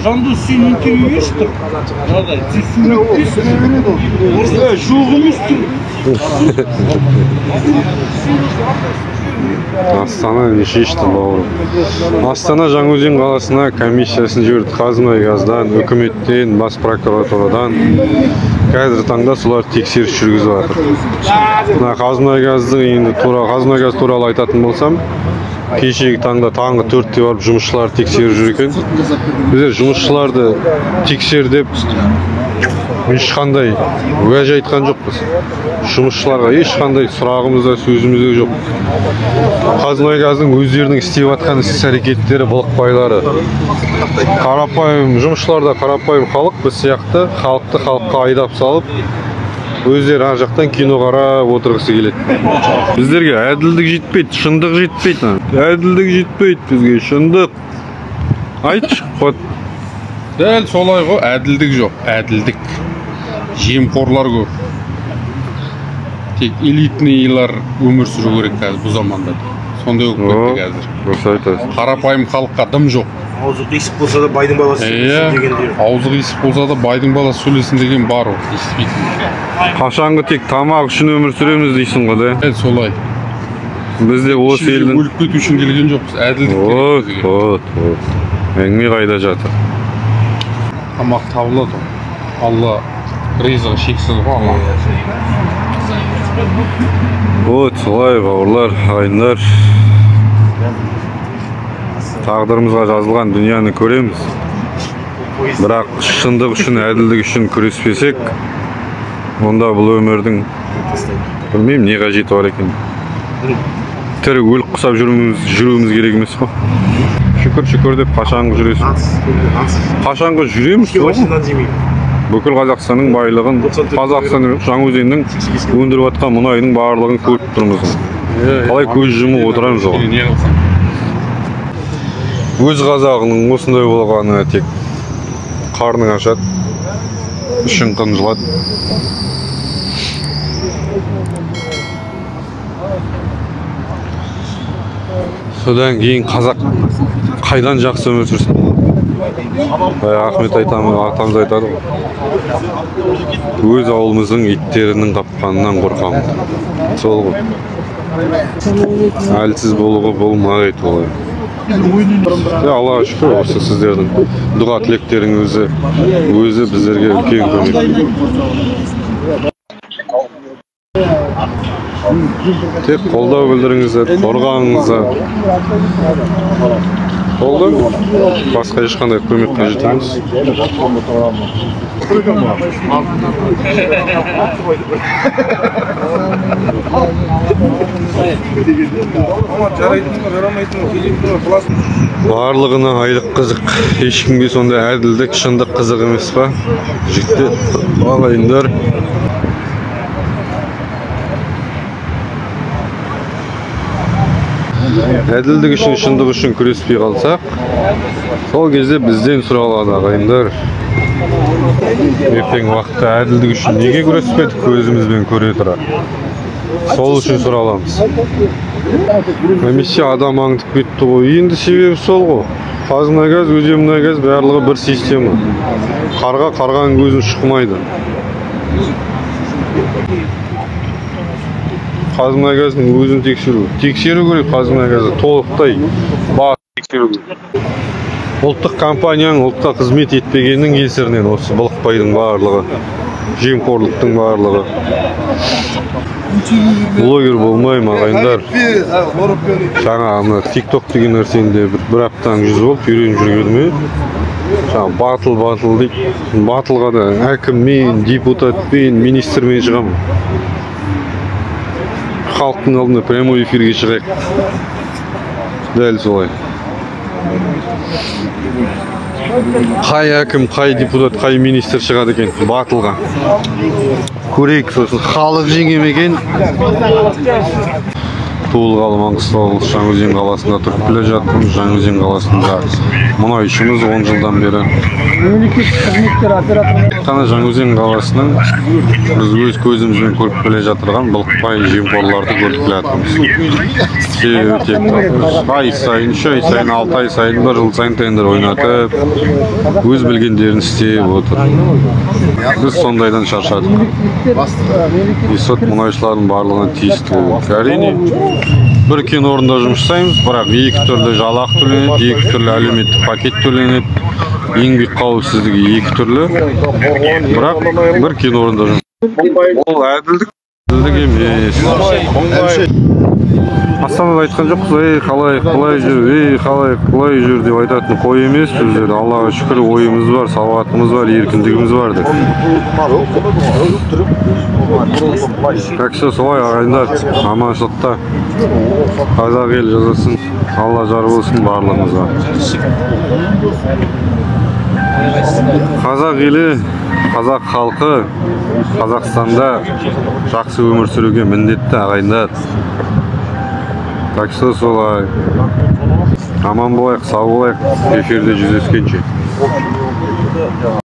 Жандос, сен интервью берші тұр. Мынадай, сен суреттесің. Жоқ емес тұр. Астана не шешті, бауырым? Астана Жаңаөзен қаласына комиссиясын жіберді. Қазмұнайгаздан, үкіметтен, бас прокуратурадан. Қазіргі таңда солар тексеріс жүргізіп жатыр. Мына Қазмұнайгаздың енді тура Қазмұнайгаз туралы айтатын болсам, кешегі таңда таңғы 4-те барып жұмысшыларды тексеріп жүр екен. Біздер жұмысшыларды тексер деп ешқандай уәж айтқан жоқпыз. Жұмысшыларға ешқандай сұрағымыз да, сөзіміз де жоқ. Қазмұнайгаздың өздерінің істеп жатқан іс әрекеттері, былықпайлары. Қарапайым жұмысшылар да қарапайым халық, біз сияқты халықты халыққа айдап салып, өздері ар жақтан кино қарап отырғысы келеді. Біздерге әділдік жетпейді, шындық жетпейді. Әділдік жетпейді бізге, шындық. Айтшы, Қуат. Дәл солай ғой, әділдік жоқ, әділдік. Жемқорлар көп. Тек элитныйлар өмір сүру керек қазір бұл заманда. Сондай болып кетті қазір. Дұрыс айтасың. Қарапайым халыққа дым жоқ. Аузы қисық болса да байдың баласы сөйлесін деген де. Аузы қисық болса да байдың баласы сөйлесін деген бар ол, естімейтін. Қашанғы тек тамақ үшін өмір сүреміз дейсің ғой, да? Дәл солай. Бізде осы Ішімізге елдің өліп кету үшін келген жоқпыз, әділдік керек Вот, бізге. вот, вот. Әңгіме қайда жатыр? Тамақ табылады ғой. Алла ризығы шексіз ғой, Алла. Вот, солай, бауырлар, ағайындар. Тағдырымызға жазылған дүнияны көреміз. Бірақ шындық үшін, әділдік үшін күреспесек, онда бұл өмірдің білмеймін не қажеті бар екен. Тірі өлік құсап жүруіміз керек емес қой. Шүкір, шүкір деп қашанғы жүресің? Қашанғы жүреміз сол ғой? Бүкіл Қазақстанның байлығын, Қазақстан емес, Жаңаөзеннің өндіріп жатқан мұнайының барлығын көріп тұрмыз. Қалай көз жұмып отырамыз оған? Өз қазағының осындай болғаны тек қарның ашады, ішің қынжылады. Содан кейін қазақ қайдан жақсы өмір сүрсін? Ахмет атамыз айтады ғой. Өз ауылымыздың иттерінің қапқанынан қорқамын. Сол ғой. Әлсіз болуға болмайды олай. Аллаға шүкір, осы сіздердің дұға тілектеріңіз өзі біздерге үлкен көмек. Тек қолдау білдіріңіздер, қорғаңыздар. Болды. Басқа ешқандай көмек қажет емес. Барлығына айлық қызық. Ешкімге сондай әділдік, шындық қызық емес па? Жігіттер, ағайындар. Әділдік үшін, шындық үшін күреспей қалсақ, сол кезде бізден сұралады, ағайындар. Ертең уақытта әділдік үшін неге күреспедік, көзімізбен көре тұра. Сол үшін сұраламыз. Комиссия адам аңдып кетті ғой. Енді себебі сол ғой. Қазмұнайгаз, Өзенмұнайгаз барлығы бір система. Қарға қарғаның көзін шұқымайды. Қазмұнайгаздың өзін тексеру. Тексеру керек Қазмұнайгазды толықтай бас тексеру керек. Ұлттық компанияның ұлтқа қызмет етпегенінің кесірінен осы былықпайдың барлығы, жемқорлықтың барлығы. Блогер болмаймын, ағайындар. Жаңа мына TikTok деген нәрсені де бір аптаның жүзі болып үйреніп жүргеніме. Жаңа батыл, батыл дейді. Батылға да әкіммен, депутатпен, министрмен шығамын. Халықтың алдына прямой эфирге шығайық. Дәл солай. Қай әкім, қай депутат, қай министр шығады екен батылға. Көрейік сосын халық жеңе ме екен? Туылғалы Маңғыстау облысы Жаңаөзен қаласында тұрып келе жатырмыз. Жаңаөзен қаласында мұнайшымыз 10 жылдан бері. Мемлекеттік қызметтер операторы Тек қана Жаңаөзен қаласының біз өз көзімізбен көріп келе жатырған былықпай жемқорларды көріп келе жатырмыз. Себебі тек ай сайын, 3 ай сайын, 6 ай сайын, 1 жыл сайын тендер ойнатып, өз білгендерін істеп отыр. Біз сондайдан шаршадық. И сот мұнайшылардың барлығына тиісті болу. Әрине, бір кен орнында жұмыс жасаймыз, бірақ екі түрлі жалақы төленеді, екі түрлі әлеуметтік пакет төленеді, еңбек қауіпсіздігі екі түрлі, бірақ бір кен орнында жұмыс. Ол әділдік, әділдік емес. Астанада айтқан жоқпыз, ей, қалай, қалай жүр, ей, қалай, қалай жүр деп айтатын қой емес біздер. Аллаға шүкір, ойымыз бар, сауатымыз бар, еркіндігіміз бар деп. Так что солай, ағайындар, аманшылықта. Қазақ ел жазасын, Алла жар болсын барлығымызға. Қазақ елі, қазақ халқы Қазақстанда жақсы өмір сүруге міндетті, ағайындар. Так что солай. Аман болайық, сау болайық, эфирде жүздескенше.